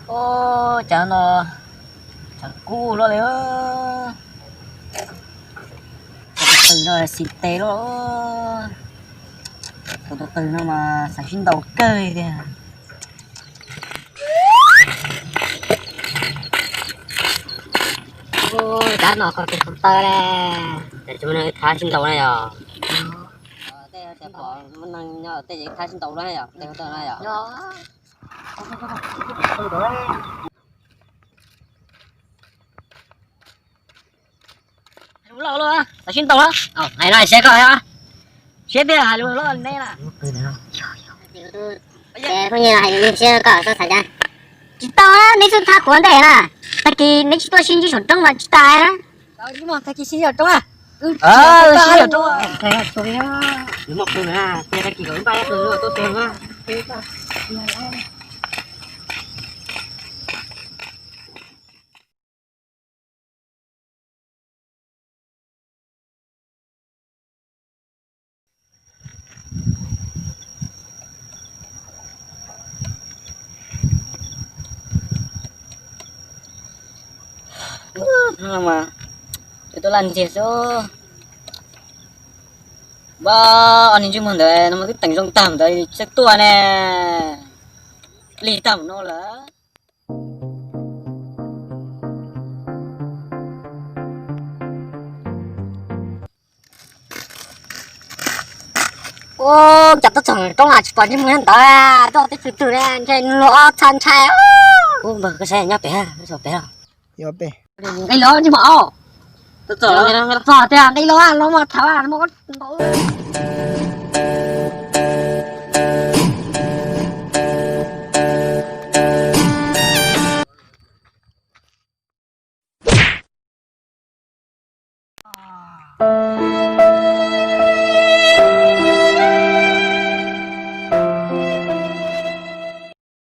Ua cas no tshav kub loj li. Tus tw no xis tes loj. Tus tw no mas xav sib ntaus kawg li tiag. Ua cas no qhov tes qhov taw ne. Ces tsis muaj neeg thab sib ntaus na yog. Tej pom muaj neeg nyob tej ces thab sib ntaus na yog, tej ua tau na yog. Lus loj loj, xav sib ntaus na. Hais no siab koj, siab tiag hais lus loj ne na. Phooj ywg, hais lus siab koj xav cas? Tsis tau na, neb xub thab kuv ntej na. Tag kis neb tsis tuaj sib ntsib saum roob mas tsis tas na. Tag kis sib ntsib saum roob. Ces tuaj laj ntxiag xwb. Npaj ob niag ntsej muag ntawd no mas twb teem zoo tag ntawd txawj tuaj ne. Lig tag mus no lawm. Ua cas tuaj txog roob tsis pom ntsej muag ntawd, tuaj teb tug twg ne, ntshe luag ob txha ntshai. Ub, npawg, koj saib nyob pem, nyob pem los. Nqis los ntsej muag os. Txog tiag, nqis los los mus tham los mus.